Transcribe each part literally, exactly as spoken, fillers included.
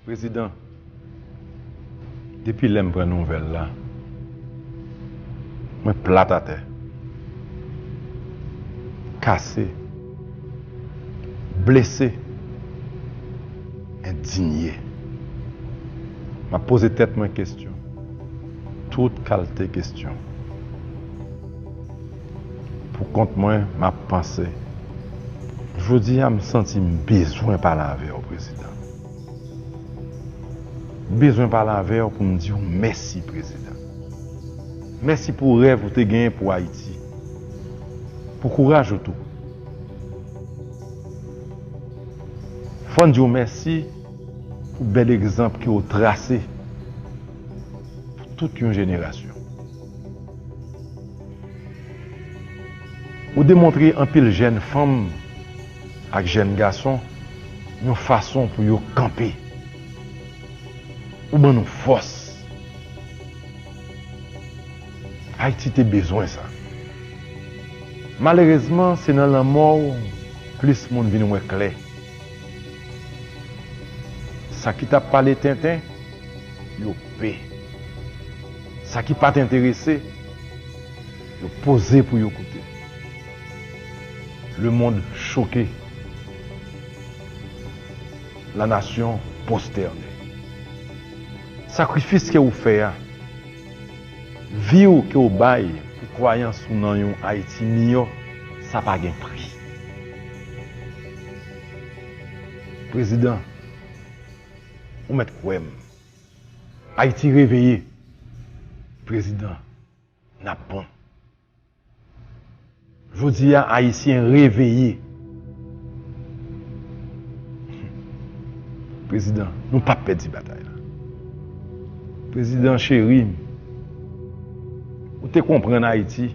Prezidan, depi lè m pran nouvèl la, mwen plat atè, kase, blese, endinye. M ap poze tèt mwen kesyon, tout kalte kesyon. Pou kont mwen, m ap panse. Jodi a, m santi m bezwen pale avè w, Prezidan. M bezwen pale avè w pou m di w mèsi, Prezidan. Mèsi pou rèv ou te genyen pou Ayiti. Pou kouraj ou tou. Fò n di w mèsi pou bèl egzanp ke w trase pou tout yon jenerasyon. Ou demontre anpil jèn fanm ak jèn gason yon fason pou yo kanpe. Ou ban nou fòs. Ayiti te bezwen sa. Malerezman, se nan lanmò w plis moun vin wè klè. Sa ki t ap pale tenten, yo pe. Sa ki pa t enterese, yo poze pou yo koute. Le monde choqué. La nation prosternée. Sakrifis ke ou fè a, vi w ke w bay pou kwayans ou nan yon Ayiti miyò, sa pa gen pri. Prezidan, ou mèt kwè m. Ayiti reveye. Prezidan, n ap bon. Jodi a, Ayisyen reveye. Prezidan, nou p ap pèdi batay la. Prezidan cheri m, ou te konprann Ayiti.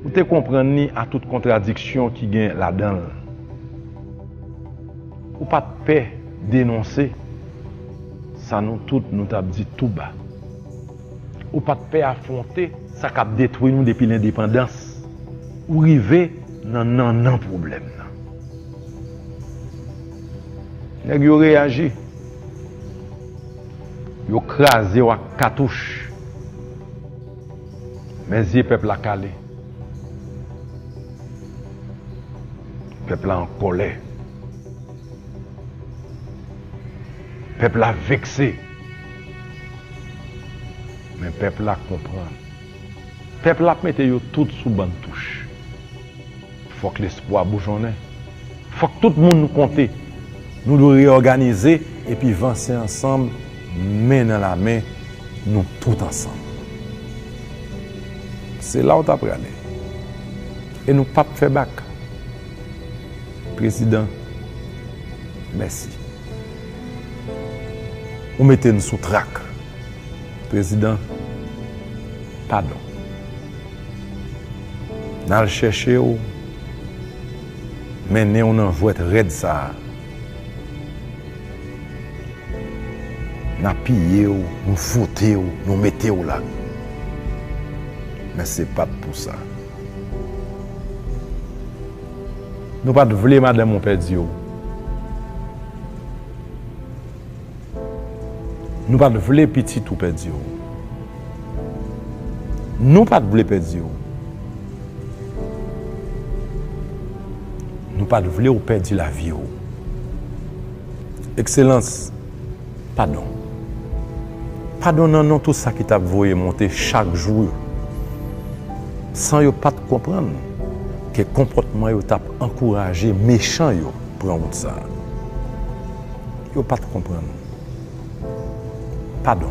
Ou te konprann li a tout kontradiksyon ki gen ladan l. Ou pa t pè denonse sa nou tout nou t ap di tou ba. Ou pa t pè afwonte sa k ap detwi nou depi lendepandans. Ou rive nan nannan pwoblèm nan. Nèg yo reyaji. Yo kraze w ak katouch. Men zye pèp la kale. Pèp la an kòlè. Pèp la vekse. Men pèp la konprann. Pèp la ap mete yo tout sou bann touch. Fòk lespwa boujonnen. Fòk tout moun konte. Nou dwe reyòganize epi vanse ansanm, men nan lamen, nou tout ansanm. Se la w ta prale. E nou p ap fè bak. Prezidan, mèsi. Ou mete n sou trak. Prezidan, padon. N al chèche w, mennen w nan jwèt rèd sa a. N apiye w, nou foute w, nou mete w la. Men se pa t pou sa. Nou pa t vle madanm ou pèdi w. Nou pa t vle pitit ou pèdi w. Nou pa t vle pèdi w. Nou pa t vle w pèdi lavi w. Ekselans, padon. Padon nan non tout sa ki t ap voye monte chak jou yo. San yo pa t konprann ke konpòtman yo t ap ankouraje mechan yo pran wout sa a. Yo pa t konprann. Padon.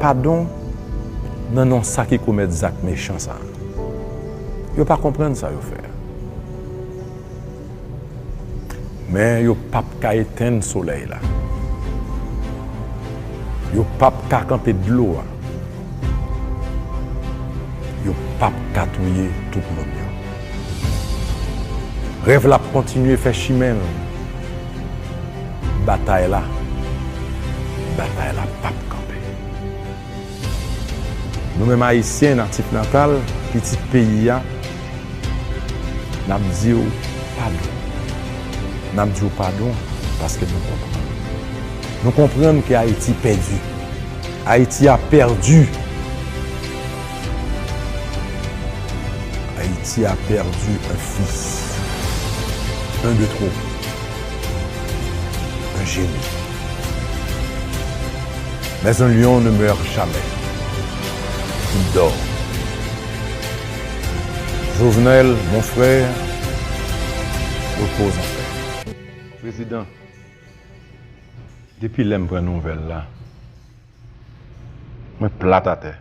Padon nan non sa ki komèt zak mechan sa a. Yo pa konprann sa yo fè a. Men yo p ap ka etenn solèy la. Yo p ap ka kanpe dlo a. Yo p ap ka touye tout moun yo. Rèv la ap kontinye fè chimen l. Batay la, batay la p ap kanpe. Nou menm Ayisyen natif natal, pitit peyi a, n ap di w padon. N ap di w padon Paske nou konprann. Nou konprann ke Ayiti pèdi. Ayiti a pèdi. Ayiti a pèdi un fils. Un de trop. Un génie. Mais un lion ne meurt jamais. Il dort. Jovenel, mon frère, repose en paix. Prezidan, depi lè m pran nouvèl la, mwen plat atè,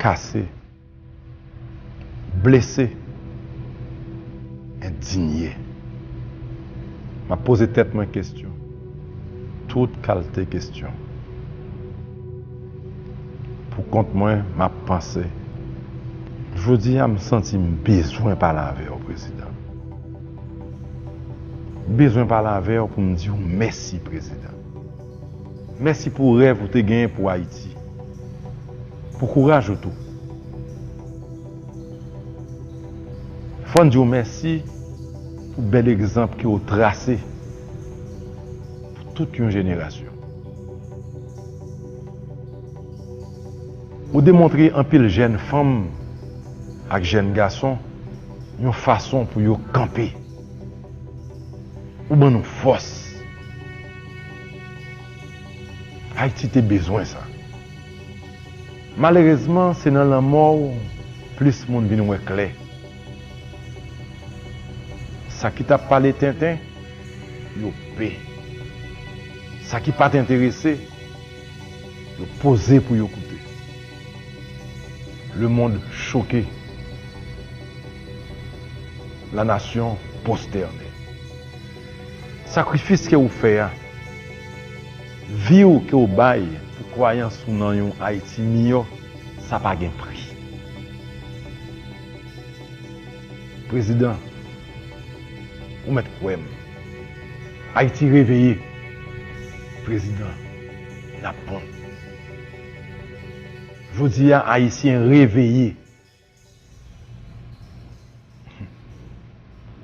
kase, blese, endinye. M ap poze tèt mwen kesyon, tout kalte kesyon. Pou kont mwen, m ap panse. Jodi a, m santi m bezwen pale avè w, Prezidan. M bezwen pale avè w pou m di w mèsi, Prezidan. Mèsi pou rèv ou te genyen pou Ayiti. Pou kouraj ou tou. Fò n di w mèsi pou bèl egzanp ke w trase pou tout yon jenerasyon. Ou demontre anpil jèn fanm ak jèn gason yon fason pou yo kanpe. Ou ban nou fòs. Ayiti te bezwen sa. Malerezman, se nan lanmò w plis moun vin wè klè. Sa ki t ap pale tenten, yo pe. Sa ki pa t enterese, yo poze pou yo koute. Le monde choqué. La nation prosternée. Sakrifis ke ou fè a, vi w ke w bay pou kwayans ou nan yon Ayiti miyò, sa pa gen pri. Prezidan, ou mèt kwè m. Ayiti reveye. Prezidan, n ap bon. Jodi a, Ayisyen reveye.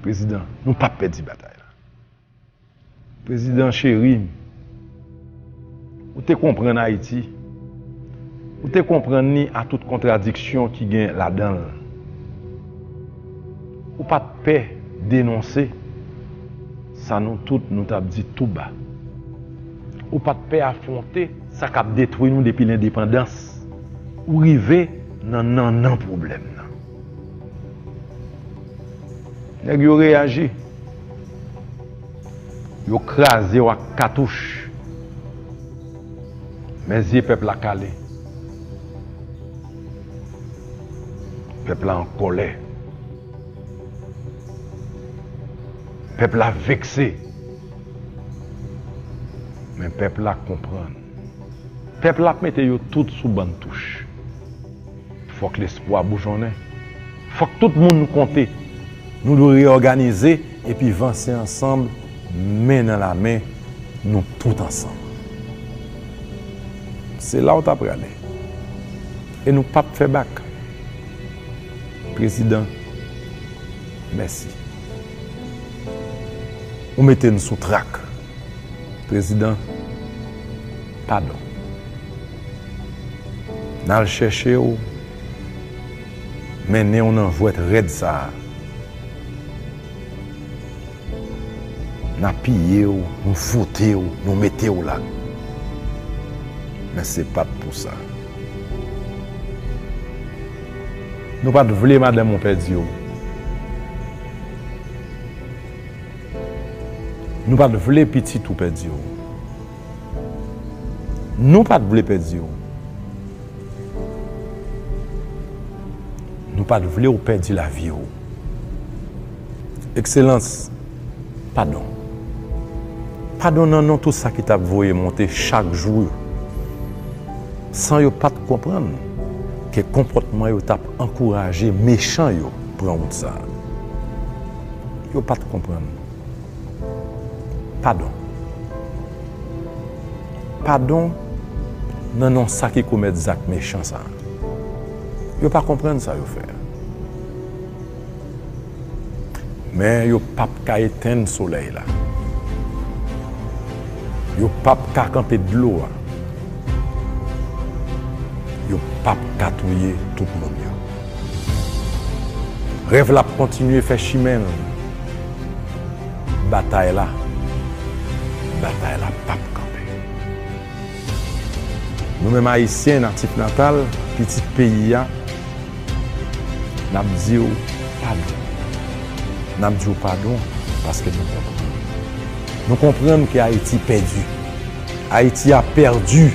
Prezidan, nou p ap pèdi batay la. Prezidan cheri, ou te konprann Ayiti. Ou te konprann li a tout kontradiksyon ki gen ladan l. Ou pa t pè denonse sa nou tout nou t ap di tou ba. Ou pa t pè afwonte sa k ap detwi nou depi lendepandans. Ou rive nan nannan pwoblèm nan. Nèg yo reyaji. Yo kraze w ak katouch. Men zye pèp la kale. Pèp la an kòlè. Pèp la vekse. Men pèp la konprann. Pèp la ap mete yo tout sou bann touch. Fòk lespwa boujonnen. Fòk tout moun konte. Nou dwe reyòganize epi vanse ansanm, men nan lamen, nou tout ansanm. Se la w ta prale. E nou p ap fè bak. Prezidan, mèsi. Ou mete n sou trak. Prezidan, padon. N al chèche w, mennen w nan jwèt rèd sa a. N apiye w, nou foute w, nou mete w la. Men se pa t pou sa. Nou pa t vle madanm ou pèdi w. Nou pa t vle pitit ou pèdi w. Nou pa t vle pèdi w. Nou pa t vle w pèdi lavi w. Ekselans, padon. Padon nan non tout sa ki t ap voye monte chak jou yo. San yo pa t konprann ke konpòtman yo t ap ankouraje mechan yo pran wout sa a. Yo pa t konprann. Padon. Padon nan non sa ki komèt zak mechan sa a. Yo pa konprann sa yo fè a. Men yo p ap ka etenn solèy la. Yo p ap ka kanpe dlo a. Yo p ap ka touye tout moun yo. Rèv la ap kontinye fè chimen l. Batay la, batay la p ap kanpe. Nou menm Ayisyen natif natal, pitit peyi a, n ap di w padon. N ap di w padon paske nou konprann. Nou konprann ke Ayiti pèdi. Haïti a perdu.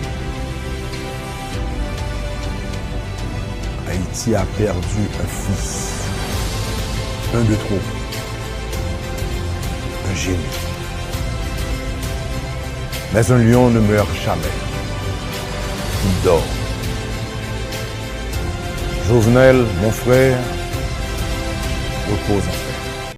Haïti a perdu un fils. Un de trop. Un génie. Mais un lion ne meurt jamais. Il dort. Jovenel, mon frère, repose en paix.